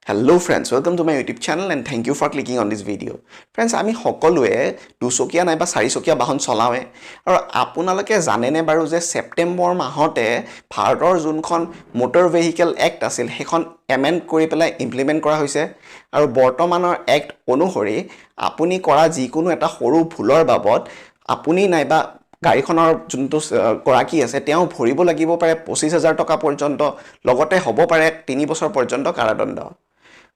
Hello friends, welcome to my YouTube channel and thank you for clicking on this video. Friends, আমি সকলোৱে দুচকীয়া নাইবা চাৰিচকীয়া বাহন চলাওঁৱে। আৰু আপোনালোকে জানেনে বাৰু যে ছেপ্টেম্বৰ মাহতে ভাৰতৰ যোনখন মটৰ ভেহিকেল এক্ট আছিল, সেইখন এমেণ্ড কৰি পেলাই ইমপ্লিমেণ্ট কৰা হৈছে? আৰু বৰ্তমানৰ এক্ট অনুসৰি আপুনি কৰা যিকোনো এটা সৰু ভুলৰ বাবদ আপুনি নাইবা গাড়ীখনৰ যোনটো গৰাকী আছে, তেওঁ ভৰিব লাগিব পাৰে 25,000 টকা পৰ্যন্ত, লগতে হ'ব পাৰে 3 বছৰ পৰ্যন্ত কাৰাদণ্ড।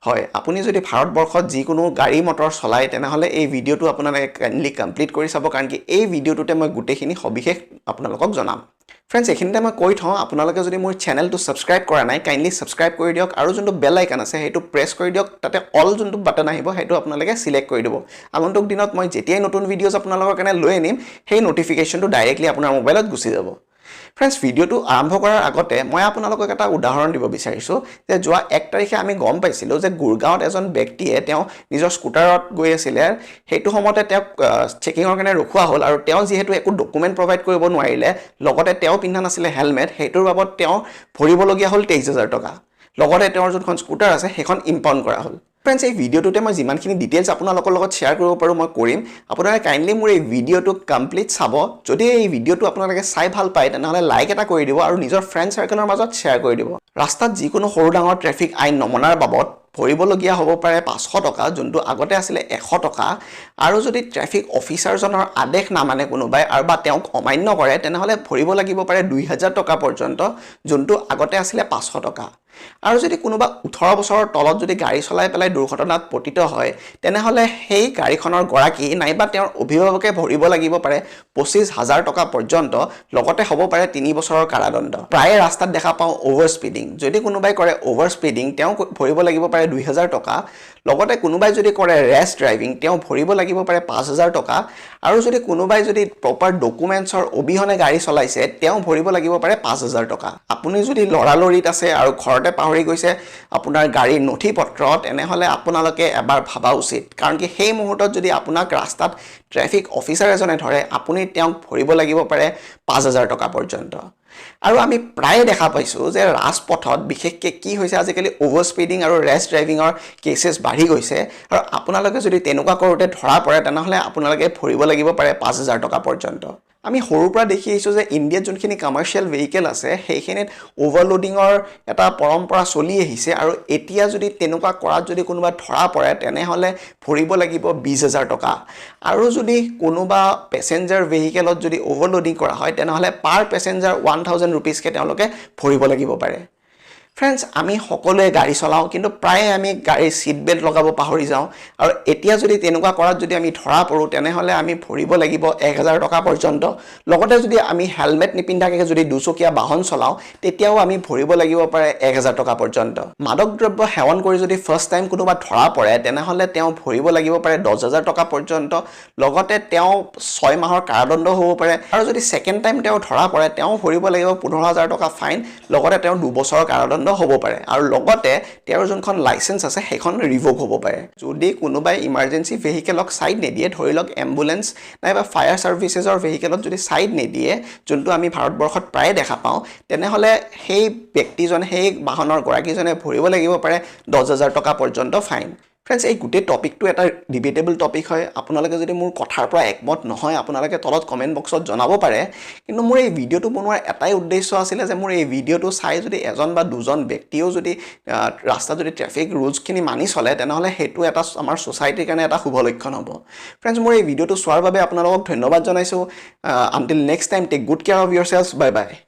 হয়, আপুনি যদি ভাৰতবৰ্ষত যিকোনো গাড়ী মটৰ চলায়, তেনেহ'লে এই ভিডিঅ'টো আপোনালোকে কাইণ্ডলি কমপ্লিট কৰি চাব, কাৰণ কি এই ভিডিঅ'টোতে মই গোটেইখিনি সবিশেষ আপোনালোকক জনাম। ফ্ৰেণ্ডছ, এইখিনিতে মই কৈ থওঁ, আপোনালোকে যদি মোৰ চেনেলটো ছাবস্ক্ৰাইব কৰা নাই, কাইণ্ডলি ছাবস্ক্ৰাইব কৰি দিয়ক আৰু যোনটো বেল আইকন আছে, সেইটো প্ৰেছ কৰি দিয়ক। তাতে অল যোনটো বাটন আহিব, সেইটো আপোনালোকে চিলেক্ট কৰি দিব। আগন্তুক দিনত মই যেতিয়াই নতুন ভিডিঅ'জ আপোনালোকৰ কাৰণে লৈ আনিম, সেই ন'টিফিকেশ্যনটো ডাইৰেক্টলি আপোনাৰ মোবাইলত গুচি যাব। ফ্ৰেণ্ডছ, ভিডিঅ'টো আৰম্ভ কৰাৰ আগতে মই আপোনালোকক এটা উদাহৰণ দিব বিচাৰিছোঁ যে যোৱা 1 তাৰিখে আমি গম পাইছিলোঁ যে গুৰগাঁৱত এজন ব্যক্তিয়ে তেওঁ নিজৰ স্কুটাৰত গৈ আছিলে। সেইটো সময়তে তেওঁক চেকিঙৰ কাৰণে ৰখোৱা হ'ল আৰু তেওঁ যিহেতু একো ডকুমেণ্ট প্ৰভাইড কৰিব নোৱাৰিলে, লগতে তেওঁ পিন্ধা নাছিলে হেলমেট, সেইটোৰ বাবদ তেওঁ ভৰিবলগীয়া হ'ল 23,000 টকা। লগতে তেওঁৰ যোনখন স্কুটাৰ আছে, সেইখন ইম্পাউণ্ড কৰা হ'ল। ফ্ৰেণ্ডছ, এই ভিডিঅ'টোতে মই যিমানখিনি ডিটেইলছ আপোনালোকৰ লগত শ্বেয়াৰ কৰিব পাৰোঁ, মই কৰিম। আপোনালোকে কাইণ্ডলি মোৰ এই ভিডিঅ'টো কমপ্লিট চাব। যদি এই ভিডিঅ'টো আপোনালোকে চাই ভাল পায়, তেনেহ'লে লাইক এটা কৰি দিব আৰু নিজৰ ফ্ৰেণ্ড চাৰ্কেলৰ মাজত শ্বেয়াৰ কৰি দিব। ৰাস্তাত যিকোনো সৰু ডাঙৰ ট্ৰেফিক আইন নমনাৰ বাবদ ভৰিবলগীয়া হ'ব পাৰে 500 টকা, যোনটো আগতে আছিলে 100 টকা। আৰু যদি ট্ৰেফিক অফিচাৰজনৰ আদেশ নামানে কোনোবাই আৰু বা তেওঁক অমান্য কৰে, তেনেহ'লে ভৰিব লাগিব পাৰে 2000 টকা পৰ্যন্ত, যোনটো আগতে আছিলে 500 টকা। আৰু যদি কোনোবা 18 বছৰৰ তলত যদি গাড়ী চলাই পেলাই দুৰ্ঘটনাত পতিত হয়, তেনেহ'লে সেই গাড়ীখনৰ গৰাকী নাইবা তেওঁৰ অভিভাৱকে ভৰিব লাগিব পাৰে 25,000 টকা পৰ্যন্ত, লগতে হ'ব পাৰে 3 বছৰৰ কাৰাদণ্ড। প্ৰায়ে ৰাস্তাত দেখা পাওঁ অ'ভাৰ স্পীডিং। যদি কোনোবাই কৰে অ'ভাৰ স্পীডিং, তেওঁ ভৰিব লাগিব পাৰে 2000 টকা। লগতে কোনোবাই যদি কৰে ৰেছ ড্ৰাইভিং, তেওঁ ভৰিব লাগিব পাৰে 5000 টকা। আৰু যদি কোনোবাই যদি প্ৰপাৰ ডকুমেণ্টছৰ অবিহনে গাড়ী চলাইছে, তেওঁ ভৰিব লাগিব পাৰে 5000 টকা। আপুনি যদি লৰালৰিত আছে আৰু ঘৰতে পাহৰি গৈছে আপোনাৰ গাড়ীৰ নথি পত্ৰ, তেনেহ'লে আপোনালোকে এবাৰ ভাবা উচিত, কাৰণ কি সেই মুহূৰ্তত যদি আপোনাক ৰাস্তাত ট্ৰেফিক অফিচাৰ এজনে ধৰে, আপুনি তেওঁক ভৰিব লাগিব পাৰে 5000 টকা পৰ্যন্ত। আৰু আমি প্ৰায়ে দেখা পাইছোঁ যে ৰাজপথত বিশেষকৈ কি হৈছে, আজিকালি অ'ভাৰ স্পীডিং আৰু ৰেছ ড্ৰাইভিঙৰ কেচেছ বাঢ়ি গৈছে। আৰু আপোনালোকে যদি তেনেকুৱা কৰোঁতে ধৰা পৰে, তেনেহ'লে আপোনালোকে ভৰিব লাগিব পাৰে 5000 টকা পৰ্যন্ত। আমি সৰুৰ পৰা দেখি আহিছোঁ যে ইণ্ডিয়াত যোনখিনি কমাৰ্চিয়েল ভেহিকেল আছে, সেইখিনিত অ'ভাৰলোডিঙৰ এটা পৰম্পৰা চলি আহিছে। আৰু এতিয়া যদি তেনেকুৱা কৰাত যদি কোনোবা ধৰা পৰে, তেনেহ'লে ভৰিব লাগিব 20,000 টকা। আৰু যদি কোনোবা পেচেঞ্জাৰ ভেহিকেলত যদি অ'ভাৰলোডিং কৰা হয়, তেনেহ'লে পাৰ পেচেঞ্জাৰ 1000 ৰুপিজকৈ তেওঁলোকে ভৰিব লাগিব পাৰে। ফ্ৰেণ্ডছ, আমি সকলোৱে গাড়ী চলাওঁ, কিন্তু প্ৰায়ে আমি গাড়ীৰ ছিট বেল্ট লগাব পাহৰি যাওঁ। আৰু এতিয়া যদি তেনেকুৱা কৰাত যদি আমি ধৰা পৰোঁ, তেনেহ'লে আমি ভৰিব লাগিব 1000 টকা পৰ্যন্ত। লগতে যদি আমি হেলমেট নিপিন্ধাকৈ যদি দুচকীয়া বাহন চলাওঁ, তেতিয়াও আমি ভৰিব লাগিব পাৰে 1000 টকা পৰ্যন্ত। মাদক দ্ৰব্য সেৱন কৰি যদি ফাৰ্ষ্ট টাইম কোনোবা ধৰা পৰে, তেনেহ'লে তেওঁ ভৰিব লাগিব পাৰে 10,000 টকা পৰ্যন্ত, লগতে তেওঁ 6 মাহৰ কাৰাদণ্ড হ'ব পাৰে। আৰু যদি ছেকেণ্ড টাইম তেওঁ ধৰা পৰে, তেওঁ ভৰিব লাগিব 15,000 টকা ফাইন, লগতে তেওঁ 2 বছৰৰ কাৰাদণ্ড হ'ব পাৰে আৰু লগতে তেওঁৰ যোনখন লাইচেঞ্চ আছে, সেইখন ৰিভ'ক হ'ব পাৰে। যদি কোনোবাই ইমাৰ্জেঞ্চি ভেহিকেলক ছাইড নিদিয়ে, ধৰি লওক এম্বুলেঞ্চ নাইবা ফায়াৰ ছাৰ্ভিচেছৰ ভেহিকেলত যদি ছাইড নিদিয়ে, যোনটো আমি ভাৰতবৰ্ষত প্ৰায়ে দেখা পাওঁ, তেনেহ'লে সেই ব্যক্তিজনে, সেই বাহনৰ গৰাকীজনে ভৰিব লাগিব পাৰে 10,000 টকা পৰ্যন্ত ফাইন। ফ্ৰেণ্ডছ, এই গোটেই টপিকটো এটা ডিবেটেবল টপিক হয়। আপোনালোকে যদি মোৰ কথাৰ পৰা একমত নহয়, আপোনালোকে তলত কমেণ্ট বক্সত জনাব পাৰে। কিন্তু মোৰ এই ভিডিঅ'টো বনোৱাৰ এটাই উদ্দেশ্য আছিলে যে মোৰ এই ভিডিঅ'টো চাই যদি এজন বা দুজন ব্যক্তিয়েও যদি ৰাস্তাত যদি ট্ৰেফিক ৰুলছখিনি মানি চলে, তেনেহ'লে সেইটো এটা আমাৰ ছ'চাইটিৰ কাৰণে এটা শুভ লক্ষণ হ'ব। ফ্ৰেণ্ডছ, মোৰ এই ভিডিঅ'টো চোৱাৰ বাবে আপোনালোকক ধন্যবাদ জনাইছোঁ। Until next time, take good care of yourself. Bye bye.